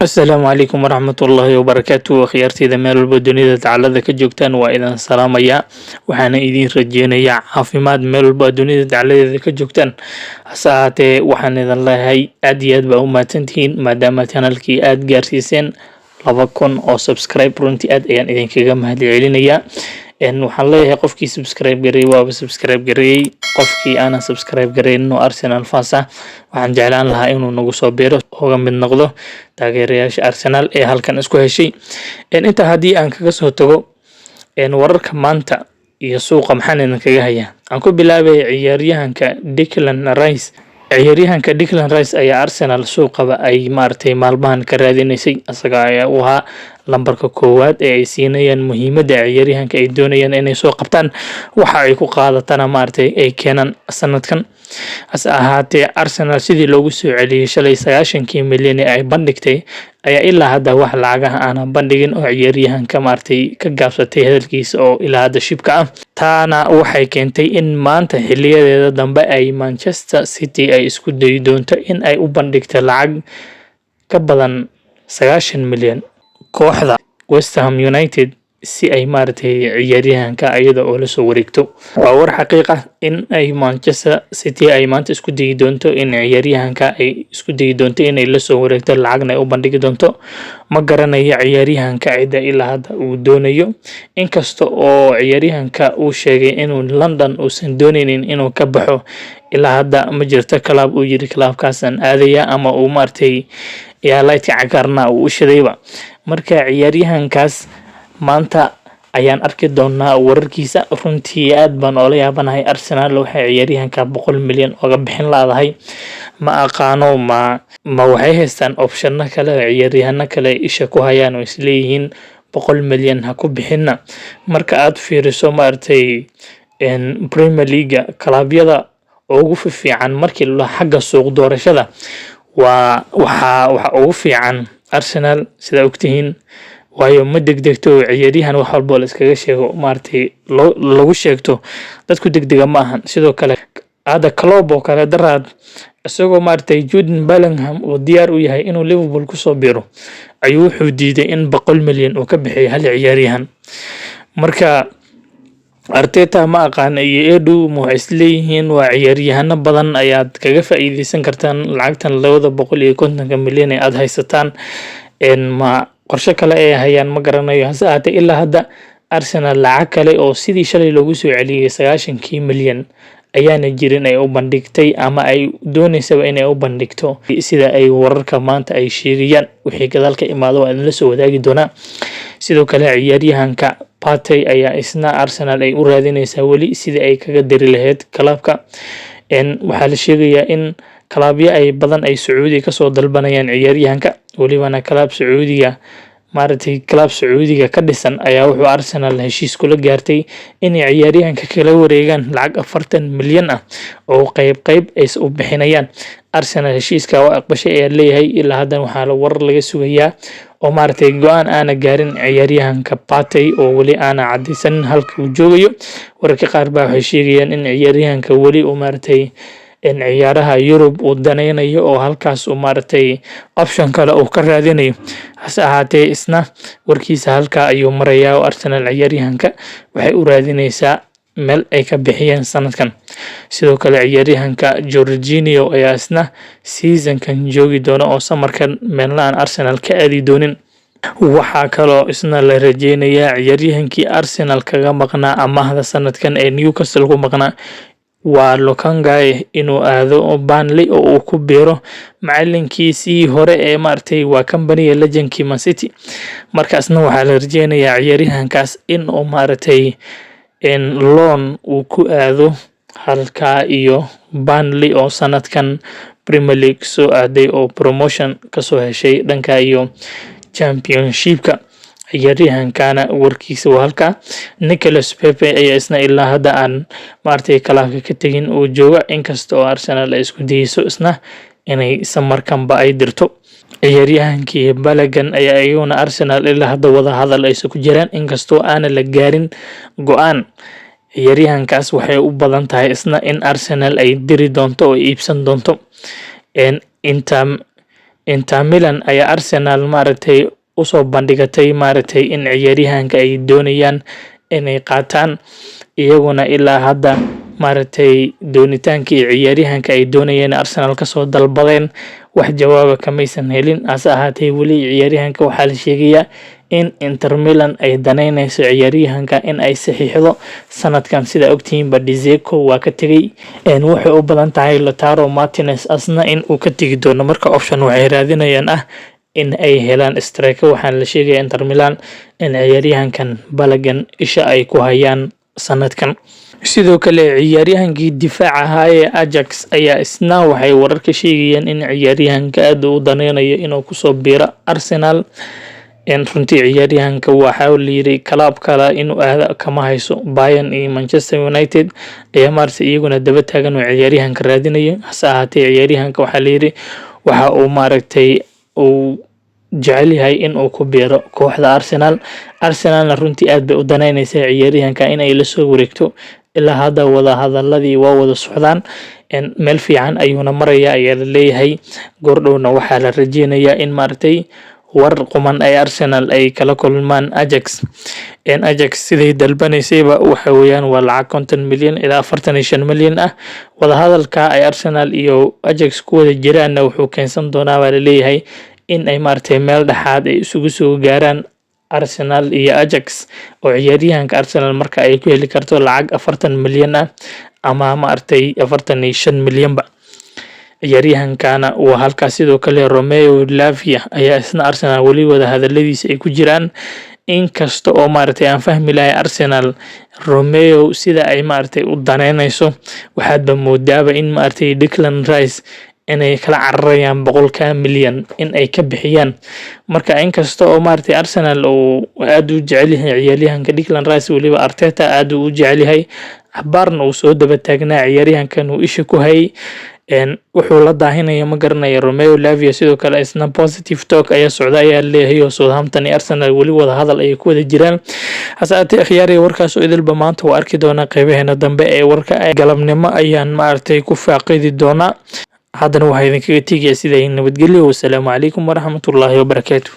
Asalaamu calaykum waraxmatullaahi wabarakaatu. Akhyaarteyda meel walba dunida dacalada ka joogtaan, waa idin salaamayaa, waxaana idin rajeynayaa caafimaad meel walba dunida dacaladeeda ka joogtaan. Hase ahaatee, waxaan idin leeyahay aad iyo aad baa u mahadsantihiin maadaama channelkii aad gaarsiiseen 2000 oo subscribe. Runtii aad ayaan idinkaga mahad celinayaa. Waxaan leeyahay, qofkii subscribe gareeyay waaba subscribe gareeyey, qofkii aanan subscribe gareynin oo Arsenal fans ah, waxaan jeclaan lahaa inuu nagu soo biiro, uga mid noqdo taageerayaasha Arsenal ee halkan isku heshay. Intaa haddii aan kaga soo tago, wararka maanta iyo suuqa maxaan idinkaga hayaa? Aan ku bilaabay ciyaaryahanka Declan Rice. Ciyaaryahanka Declan Rice ayaa Arsenal suuqaba ay maaragtay maalmahan ka raadinaysay. Isaga ayaa u ahaa lambarka koowaad ee ay siinayaan muhiimadda ciyaaryahanka ay doonayaan inay soo qabtaan, waxa ay ku qaadatana maaragtay ay keenaan sanadkan. Hase ahaatee, Arsenal sidii loogu soo celiyey shalay 90-kii milyan ee ay bandhigtay ayaa ilaa hadda wax lacagaha aanan bandhigin, oo ciyaaryahanka maaragtay ka gaabsatay hadalkiisa oo ilaa hadda shibka ah. Taana waxay keentay in maanta xiliyadeeda dambe ay Manchester City ay isku dayi doonto in ay u bandhigto lacag ka badan 90 milyan kooxda West Ham United, si ay maaragtay ciyaaryahanka iyada oo la soo wareegto. Waa war xaqiiq ah in ay Manchester City ay maanta isku dayi doonto in ciyaaryahanka ay isku dayi doonto inay la soo wareegto, lacagna ay u bandhigi doonto. Ma garanayo ciyaaryahanka cidda ilaa hadda uu doonayo, inkasta oo ciyaaryahanka uu sheegay inuu London uusan dooneynin inuu ka baxo. Ilaa hadda ma jirto club uu yiri clubkaasaan aadaya ama uu maaragtay yaa lightka cagaarna uu u shidayba. Marka ciyaaryahankaas maanta ayaan arki doonaa wararkiisa. Runtii aad baan oola yaabanahay Arsenal waxay ciyaaryahanka 100 milyan oga bixin laadahay. Ma aqaano, ma waxay haystaan optionno kale oo ciyaaryahano kale isha ku hayaan oo isleeyihiin 100 milyan ha ku bixina? Marka aad fiiriso maaragtay Premier League, kalabyada ugu fiican markii la xagga suuq doorashada waa waxa ugu fiican Arsenal, sida ogtihiin, waayo ma degdegto. Ciyaaryahan wax walbo la iskaga sheego, maaragtay loo lagu sheegto, dadku degdega ma ahan. Sidoo kale hadda Klopp oo kale, daraad isagoo maaragtay Jude Bellingham uu diyaar u yahay inuu Liverpool kusoo biiro, ayuu wuxuu diiday in 100 milyan uu ka bixiyo hal ciyaaryahan. Marka Arteta ma aqaana iyo Edu ma waxay isleeyihiin waa ciyaaryahano badan ayaad kaga faa'iideysan kartaan lacagtan 250-ka milyan ee aad haysataan? Ma qorshe kale ay hayaan? Ma garanayo. Hase ahaatee, ilaa hadda Arsenal lacag kale oo sidii shalay loogu soo celiyey 90-kii milyan ayaana jirin ay u bandhigtay ama ay dooneysaba inay u bandhigto, sida ay wararka maanta ay sheegayaan. Wixii gadaal ka imaado waa idinla soo wadaagi doonaa. Sidoo kale ciyaaryahanka Partey ayaa isna Arsenal ay u raadineysaa weli sidii ay kaga diri lahayd clubka. Waxaa la sheegayaa in clubyo ay badan ay Sacuudiga kasoo dalbanayaan ciyaaryahanka. Welibana club Sacuudiga maaragtay, club Sacuudiga ka dhisan ayaa wuxuu Arsenal heshiis kula gaartay inay ciyaaryahanka kala wareegaan lacag 40 milyan ah oo qeyb qeyb ay u bixinayaan. Arsenal heshiiska waa aqbashay ayaa leeyahay. Ilaa haddan waxaa warar laga sugayaa oo maaragtay go-aan aana gaarin ciyaaryahanka Partey, oo weli aana cadaysanin halka uu joogayo. Wararka qaar baa waxay sheegayaan in ciyaaryahanka weli uu maaragtay in ciyaaraha Yurub uu daneynayo oo halkaas uu maaragtay option kale uu ka raadinayo. Hase ahaatee, isna warkiisa halkaa ayuu marayaa, oo Arsenal ciyaaryahanka waxay u raadineysaa meel ay ka bixiyeen sanadkan. Sidoo kale ciyaaryahanka Jorginho ayaa isna seasonkan joogi doona oo summerkan meelna aan Arsenal ka aadi doonin. Waxaa kaloo isna la rajeynayaa ciyaaryahankii Arsenal kaga maqnaa amaahda sanadkan ee Newcastle ku maqnaa, waa Lokonga, inuu aado Burnley oo uu ku biiro macalinkiisii hore ee maaragtay waa Kompany, legendkii Man City. Markaasna waxaa la rajeynayaa ciyaaryahankaas in uu maaragtay loan uu ku aado halkaa iyo Burnley, oo sanadkan Premier League soo aaday oo promotion kasoo heshay dhanka iyo Championshipka. Ciyaaryahankana warkiisa waa halkaa. Nicolas Pepe ayaa isna ilaa hadda aan maaragtay clubka ka tegin oo jooga, inkasta oo Arsenal ay isku dayeyso isna inay summerkanba ay dirto. Ciyaaryahankii Balogun ayaa iyaguna Arsenal ilaa hadda wada hadal aysa ku jiraan, inkastoo aana la gaarin go-aan. Ciyaaryahankaas waxay u badan tahay isna in Arsenal ay diri doonto oo iibsan doonto. Inter Inter Milan ayaa Arsenal maaragtay usoo bandhigatay maaragtay in ciyaaryahanka ay doonayaan inay qaataan. Iyaguna ilaa hadda maaragtay doonitaankii ciyaaryahanka ay doonayeen Arsenal kasoo dalbadeen wax jawaaba kamaysan helin. Hase ahaatee, weli ciyaaryahanka waxaa la sheegayaa in Inter Milan ay daneyneyso ciyaaryahanka in ay saxiixdo sanadkan. Sida ogtihiinba, Dzeko waa ka tegay, waxay u badan tahay Lautaro Martinez asna in uu ka tegi doono. Marka option waxay raadinayaan ah in ay helaan striker. Waxaana la sheegaya Inter Milan in ciyaaryahankan Balogun isha ay ku hayaan sanadkan. Sidoo kale, ciyaaryahankii difaac ahaa ee Ajax ayaa isna waxay warar ka sheegayaan in ciyaaryahanka aad u daneynayo inuu kusoo biiro Arsenal. Runtii ciyaaryahanka waxaa la yiri club kale inuu aado kama hayso. Bayern iyo Manchester United ayaa maaragtay iyaguna daba taagan oo ciyaaryahanka raadinaya. Hase ahaatee, ciyaaryahanka waxaa la yiri waxa uu maaragtay uu jecel yahay in uu ku biiro kooxda Arsenal. Arsenalna runtii aad bay u daneyneysaa ciyaaryahanka in ay la soo wareegto. Ilaa hadda wada hadaladii waa wada socdaan, meel fiican ayuuna marayaa ayaa la leeyahay. Goordhowna waxaa la rajeynayaa in maaragtay war quman ay Arsenal ay kala kulmaan Ajax. Ajax siday dalbanaysayba waxa weeyaan waa lacag 50 milyan ilaa 45 milyan ah. Wadahadalka ay Arsenal iyo Ajax ku wada jiraanna wuxuu keensan doonaa baa laleeyahay in ay maaragtay meel dhexaad ay isugu soo gaaraan Arsenal iyo Ajax, oo ciyaaryahanka Arsenal marka ay ku heli karto lacag 40 milyan ah ama maaragtay 45 milyanba. Ciyaaryahankana waa halkaas. Sidoo kale, Romeo Lavia ayaa isna Arsenal weli wada hadaladiisa ay ku jiraan, inkasta oo maaragtay aan fahmi lahay Arsenal Romeo sida ay maaragtay u daneyneyso. Waxaadba moodaaba in maaragtay Declan Rice inay kala cararayaan 100-ka milyan in ay ka bixiyaan. Marka inkasta oo maaragtay Arsenal uu aad u jecel yahay ciyaaryahanka Declan Rice, weliba Arteta aad uu u jecel yahay, xabaarna uu soo daba taagnaa ciyaaryahankan uu isha ku hayay, wuxuu la daahinaya ma garanaya Romeo Lavia. Sidoo kale isna positive talk ayaa socda ayaa leeyahay, oo Southampton iyo Arsenal weli wada hadal ayay ku wada jiraan. Hase ahaatee, akhyaariya, warkaas oo idilba maanta waa arki doonaa. Qeybaheena dambe ee warka galabnimo ayaan maaragtay ku faaqidi doonaa. Haddana waxaa idinkaga tegaya sida nabadgelyo. Wasalaamu calaykum waraxmatullaahi wabarakaatu.